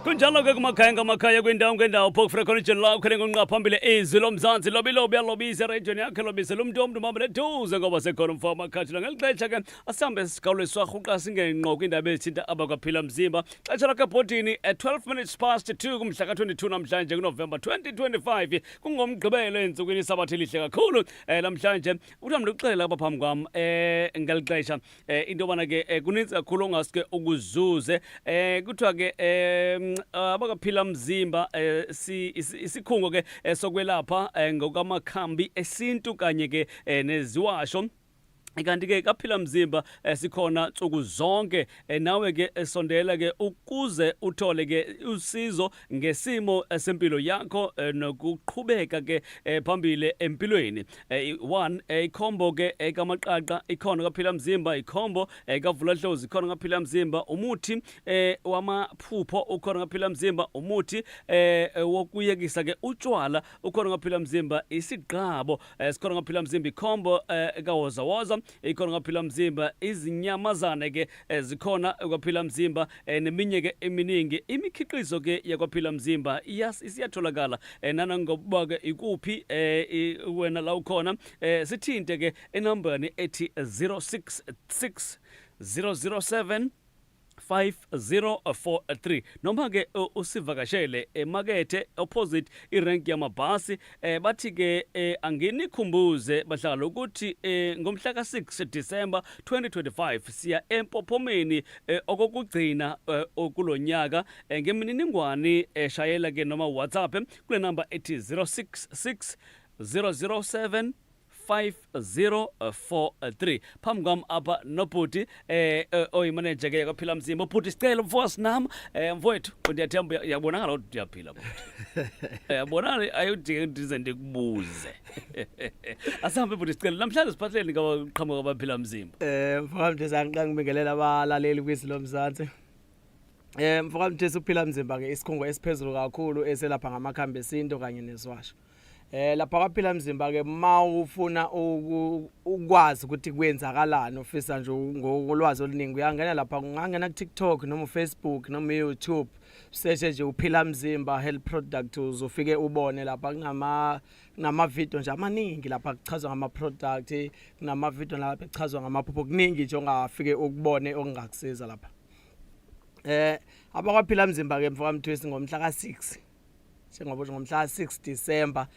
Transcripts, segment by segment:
Kunjalo ke kumakhaya ngamakhaya, kwindawo ngendawo, phofu rekhona ijelo lakho lengonqa phambili, Izwi Lomzantsi. Lobilobi yalobisa ereyidweni yakhe, lobisela umntu, omntu mambele duze ngoba sekhona umfo wamakhathula. Ngeli xesha ke asihambe sikhawule swarhuqa singenqo kwiindaba ezithinta abakwaphila mzimba. Xesha lakho ebhodini at 12 minutes past 2 kumhla ka-22 namhlanje kuNovemba 2025, kungoMgqibelo entsukwini, isabatha elihle kakhulu namhlanje. Kuthiwa mndikuxelela apha phambi kwam ngeli xesha into yobana ke kuninzi kakhulu ongaske ukuzuze. Kuthiwa ke abakaphila mzimba isikhungo ke sokwelapha ngokwamakhambi esintu kanye ke neziwasho. Kanti ke kaphila mzimba sikhona nsuku zonke. Nawe ke sondela ke ukuze uthole ke usizo ngesimo sempilo yakho nokuqhubeka ke phambili empilweni. One ikhombo ke kamaqaqa ikhona kaphila mzimba, ikhombo kavulahlozi ikhona kaphila mzimba, umuthi wamaphupho ukhona kaphila mzimba, umuthi wokuyekisa ke utshwala ukhona kaphila mzimba, isigqabo sikhona kaphila mzimba, ikhombo kawozawoza ikhona kaphila mzimba, izinyamazane ke zikhona kwaphila mzimba, neminye ke eminingi imikhiqizo ke yakwaphila mzimba isiyatholakala. Nanangokuba ke ikuphi wena la ukhona, sithinte ke enambeni ethi 066 007 5043 noma ke usivakashele emakethe opposite irank yamabhasi. Bathi ke anginikhumbuze bahlala ukuthi ngomhla ka-6 December 2025 siya eMpophomeni okokugcina kulonyaka. Ngemininingwane shayela ke noma WhatsApp kule number ethi 066 007 5043. Phambi kwam apha nobhuti oyimanager ke yakwaphila mzimba, ubhuti Sicelo, mfo sinam. Mfowethu, ndiyathemba uyabonakala ukuthi uyaphila, bhuti. Yabonakala, ayudinge ndize ndikubuze. Asihambe, bhuti Sicelo, namhlanje siphatheleni kaqhamuka kwabaphila mzimba? Mfoka Mthesi, angiqale ngibingelela abalaleli kwiZwi Lomzansi. Mfoka Mthesi, uphila mzimba ke isikhungo esiphezulu kakhulu eselapha ngamakhambi esintu kanye neziwasho. Lapha kwaphila mzimba ke, mawufuna ukwazi ukuthi kwenzakalani, ufisa nje ngolwazi oluningi, uyangena lapha, ungangena ku TikTok noma uFacebook noma uYouTube, search nje uphila mzimba health product, uzofike ubone lapha kunama video nje amaningi lapha kuchazwa ngama product, kunama video lapha ekuchazwa ngamaphupho, kuningi nje ongafike ukubone okungakusiza lapha. Abakwaphila mzimba ke, mfoka Mthwesi, ngomhla ka6, njengoba usho, ngomhla ka6 December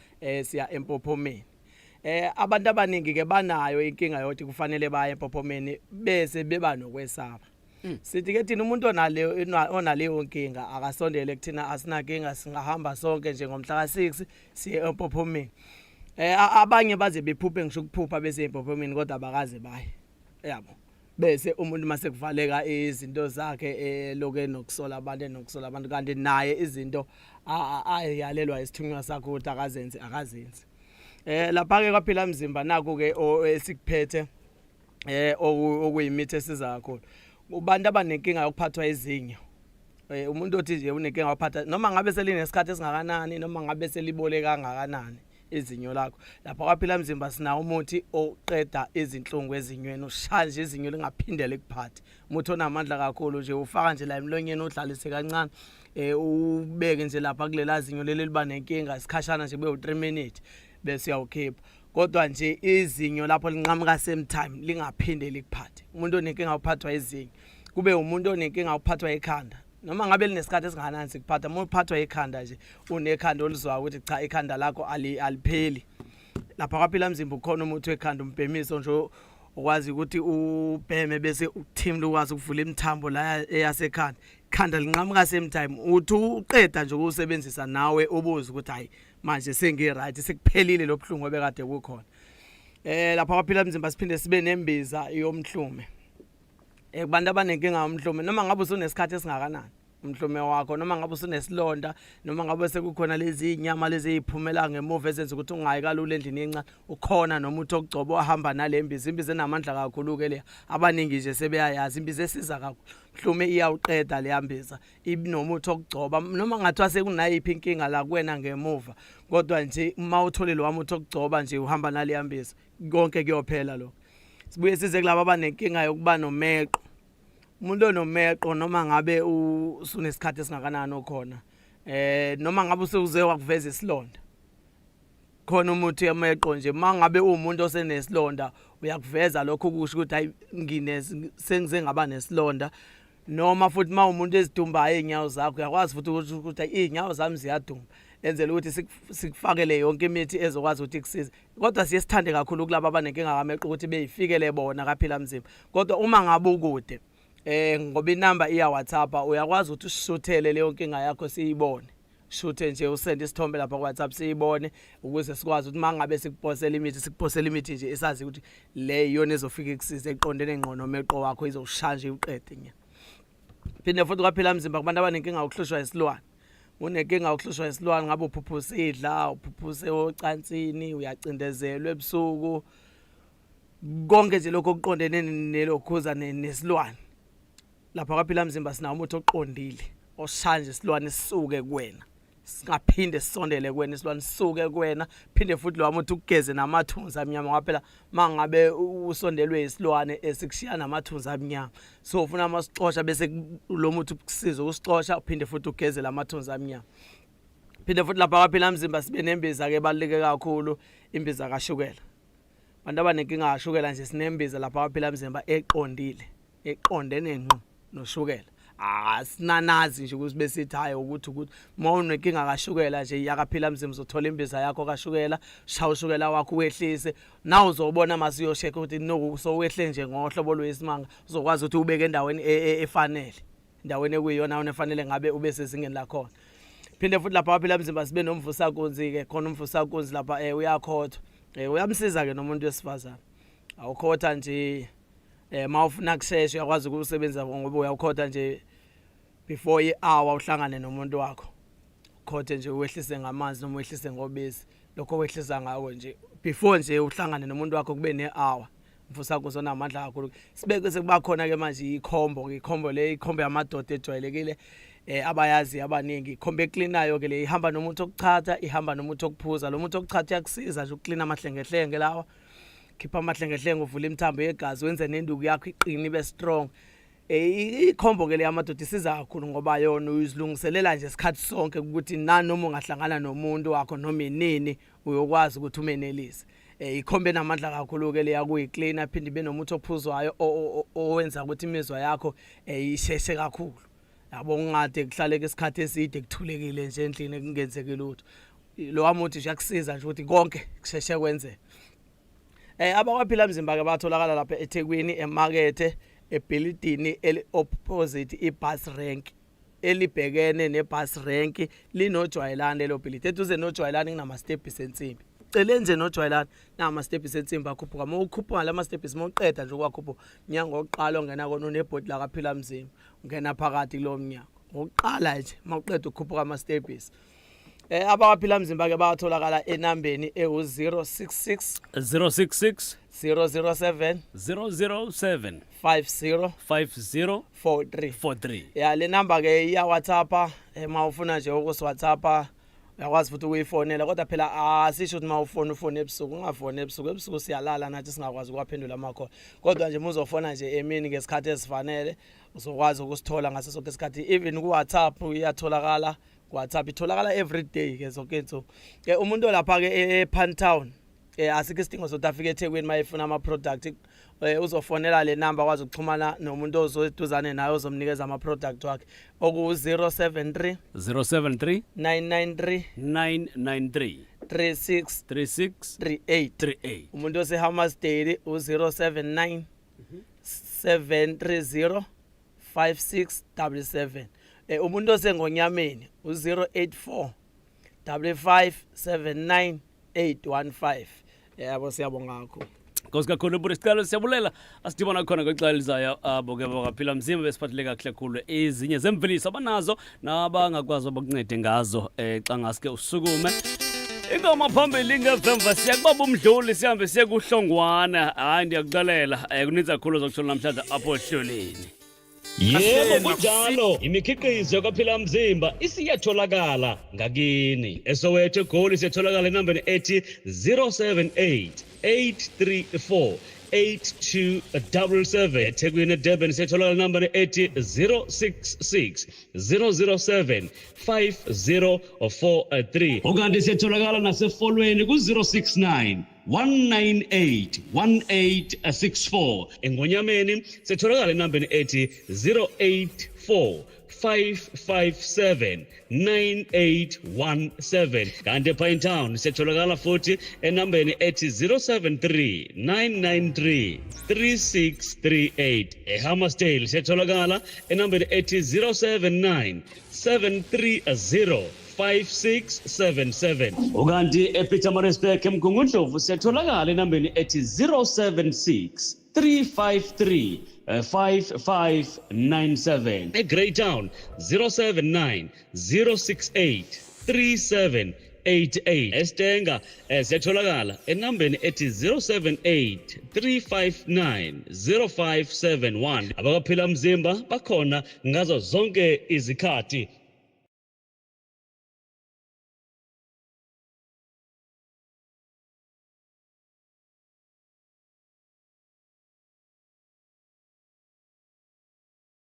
siya eMpophomeni. Abantu abaningi ke banayo inkinga yokuthi kufanele baye eMpophomeni bese beba nokwesaba. Sithi ke thina umuntu onaleyo nkinga akasondele kuthina, asinakinga, singahamba sonke nje ngomhla ka6 siye eMpophomeni. Abanye baze bephuphe ngisho ukuphupha bese eMpophomeni, kodwa abakaze baye. Yabo. Bese umuntu mase kuvaleka izinto zakhe eloke enokusola abantu, kanti naye izinto ayalelwa isithunywa sakhe ukuthi akazenzi akazenzi. Lapha ke kwaphila mzimba naku ke esikuphethe okuyimithi esiza kakhulu kubantu abanenkinga yokuphathwa izinyo. Umuntu othi nje unenkinga yokuphatha, noma ngabe selinesikhathi esingakanani, noma ngabe selibole kangakanani izinyo lakho, lapha kwaphila mzimba sinawo umuthi oqeda izinhlungu ezinyweni, ushaya nje izinyo lingaphindele kuphathe. Umuthi onamandla kakhulu nje, ufaka nje la emlonyeni, udlalise kancane, ubeke nje lapha kulela zinyo leli liba nenkinga, isikhashana nje kube u3 minutes bese uyawukhipha, kodwa nje izinyo lapho linqamuka same time, lingaphinde likuphathe. Umuntu onenkinga uphathwa izinyo, kube umuntu onenkinga uphathwa ikhanda, noma ngabe linesikhathi esingakanani sikuphatha, uma uphathwa ikhanda nje, unekhanda olizwayo ukuthi cha, ikhanda lakho alipheli, lapha kwaphila mzimba ukhona umuthi wekhanda, umbhemiso nje ukwazi ukuthi ubheme bese uthimle, ukwazi ukuvula imithambo la eyasekhanda, ikhanda linqamuka same time. Uthi uqeda nje ukusebenzisa nawe ubuze ukuthi hayi, manje sengi right, sekuphelile lo buhlungu obekade kukhona. Lapha kwaphila mzimba siphinde sibe nembiza yomhlume kubantu abanenkinga yomhlume, noma ngabe usunesikhathi esingakanani umhlume wakho, noma ngabe usunesilonda, noma ngabe sekukhona lezi inyama lezi eziphumela ngemuva ezenza ukuthi ungayi kalula endlini encane, ukhona noma uthi okugcoba ohamba nalembiza. Imbiza enamandla kakhulu ke le, abaningi nje sebeyayazi imbiza esiza kakhulu mhlume, iyawuqeda leya mbiza, inomuthi okugcoba, noma ngathiwa sekunayiphi inkinga la kuwena ngemuva, kodwa nje uma uthole lo muthi okugcoba nje uhamba naleya mbiza, konke kuyophela lokho. Sibuye size kulabo abanenkinga yokuba nomeqo. Umuntu onomeqo noma ngabe usunesikhathi esingakanani okhona noma ngabe usewuze wakuveza isilonda, khona umuthi emeqo nje. Mangabe uwumuntu osenesilonda uyakuveza lokho, kusho ukuthi hayi, ngine sengize ngaba nesilonda. Noma futhi uma umuntu ezidumbayo iy'nyawo zakho, uyakwazi futhi ukuthi iy'nyawo zami ziyadumba, enzela ukuthi sikufakele yonke imithi ezokwazi ukuthi ikusize. Kodwa siye sithande kakhulu kulabo abanenkinga kameqo ukuthi beyifikele bona kaphila mzimba. Kodwa uma ngabe ukude, ngoba inamba iya WhatsApp, uyakwazi ukuthi usishuthele leyo nkinga yakho siyibone. Shuthe nje, usende isithombe lapha ku WhatsApp siyibone, ukuze sikwazi ukuthi mangabe sikuposela imithi, sikuposela imithi nje esazi ukuthi le iyona ezofika ikusize eqondene ngqo nomeqo wakho, izokushaya nje uqede nya. Phinde futhi kwaphila mzimba kubantu abanenkinga yokuhlushwa isilwane. Unenkinga yokuhlushwa isilwane, ngabe uphuphusa idla, uphuphuse ocansini, uyacindezelwa ebusuku, konke nje lokho okuqondene nelokhuza nesilwane, lapha kwaphila mzimba sinawo umuthi oqondile oshaya nje isilwane sisuke kuwena, singaphinde sisondele kuwena, isilwane sisuke kuwena. Phinde futhi lo muthi ukugeze namathunzi amnyama, ngoba phela mangabe usondelwe isilwane esikushiya namathunzi amnyama, so ufuna amasixosha, bese lo muthi ukusiza ukusixosha, uphinde futhi ugeze lamathunzi amnyama. Phinde futhi lapha kwaphila mzimba sibe nembiza ke ebaluleke kakhulu, imbiza kashukela. Abantu abanenkinga kashukela nje, sinembiza lapha kwaphila mzimba eqondile, eqondene ngqo noshukela. Asinanazi nje ukuthi besithi hayi ukuthi uma unenkinga kashukela nje yakaphila mzimba, uzothola imbiza yakho kashukela, shaya ushukela wakho uwehlise. Na uzobona masiyosheka ukuthi no sowehle nje ngohlobo lwesimanga, uzokwazi ukuthi ubeke endaweni efanele, endaweni ekuyiyona onefanele ngabe ube sezingeni lakhona. Phinde futhi lapha kwaphila mzimba sibe nomvusakunzi ke khona. Umvusakunzi lapha uyakhothwa, uyamsiza ke nomuntu wesifazane. Awukhotha nje, mawufuna kusheshe uyakwazi ukusebenza, ngoba uyawukhotha nje before i-hour uhlangane nomuntu wakho. Ukhothe nje, uwehlise ngamanzi noma uwehlise ngobisi, lokho wehlisa ngawo nje before nje uhlangane nomuntu wakho kube ne-hour. Mvusakunzi onamandla kakhulu. Sibeke sekuba khona ke manje ikhombo, ikhombo le, ikhombo yamadoda ejwayelekile abayazi abaningi, ikhombo eklinayo ke le. Ihamba nomuthi okuchatha, ihamba nomuthi okuphuza. Lo muthi okuchatha uyakusiza nje ukuklina amahlengehlenge lawa, khipha amahlengehlenge, uvula imithambo yegazi, wenze nenduku yakho iqine, ibe strong. Ikhombo ke le yamadoda isiza kakhulu, ngoba yona uyizilungiselela nje isikhathi sonke ukuthi nanoma ungahlangana nomuntu wakho noma inini, uyokwazi ukuthi umenelise. Ikhombo enamandla kakhulu ke leya kuyi-cleaner, phinde ibe nomuthi ophuzwayo owenza ukuthi imizwa yakho isheshe kakhulu, yabo, ungade kuhlaleke isikhathi eside kuthulekile nje endlini kungenzeki lutho. Lo muthi nje uyakusiza nje ukuthi konke kusheshe kwenzeke. Abakwaphila mzimba ke batholakala lapha eThekwini, emakethe, ebhilidini eli opposite ibus rank, elibhekene nebus rank, linojwayelani lelo bhilidi. Eduze nojwayelani kunama steps ensimbi, cele nje nojwayelani nama steps ensimbi akhuphuka. Uma ukhuphuka lama steps, uma uqeda nje ukwakhuphuka, umnyango wokuqala ongena kona unebhodi la kaphila mzimba. Ungena phakathi kulowo mnyango ngokuqala nje uma uqeda ukukhuphuka ama steps. Abawaphila mzimba ke bayatholakala enambeni ewu-066 066 007 007 50 50 43. 43. Ya, le namba ke iya WhatsApp. Uma ufuna nje ukusi WhatsApp, uyakwazi futhi ukuyifonela. Kodwa phela asisho ukuthi uma ufona ufone ebusuku. Ungafoni ebusuku, ebusuku siyalala nathi, singakwazi ukuwaphendula amakhona. Kodwa nje uma uzofona nje emini ngesikhathi esifanele, uzokwazi ukusithola ngaso sonke isikhathi. Even ku WhatsApp iyatholakala, ku WhatsApp itholakala every day ke, zonke insuku ke. Umuntu olapha ke ePantown, asikho isidingo sokuthi afike eThekwini mayefuna ama product. Uzofonela le number, akwazi ukuxhumana nomuntu ozoduzane naye ozomnikeza ama product wakhe, oku 073 073 993 993 36 36 38. 38. Umuntu oseHammarsdale u079 730 5677. Umuntu osengonyameni u084 5579 815. Yabo, siyabonga kakhulu. Nkosi kakhulu bhuti Sicelo, siyabulela. Asidibana khona kwexa elizayo. Abo ke bakaphila mzimba besiphathele kakuhle kakhulu ezinye zemveliso abanazo nabangakwazi abakuncede ngazo xa ngaske usukume. Ingoma phambili ngevemva, siyakuba umdluli, sihambe siye kuhlongwana. Hayi, ndiyakuxelela, kuninzi kakhulu zokuthola namhlanje apho ohloleni. Yebo, kunjalo, imikhiqizo kaphila mzimba isiyatholakala ngakini eSoweto, eGoli siyatholakala enambeni ethi 078 834. 8277. Ethekwini, eDurban siyatholakala nambeni ethi 066 007 5043. Ukanti siyatholakala nasefolweni ku-069 198 1864. Engonyameni siyatholakala enambeni ethi 084 557 9817. Kanti ePinetown siyatholakala futhi enambeni ethi 073 993 3638. EHammarsdale siyatholakala enambeni ethi 079 730 5677. Ukanti ePietermaritzburg, eMgungundlovu, siyatholakala enambeni ethi 076 353 5597. EGreytown 079 068 3788. Estenga siyatholakala enambeni ethi 078 359 0571. Abakaphila mzimba bakhona ngazo zonke izikhathi.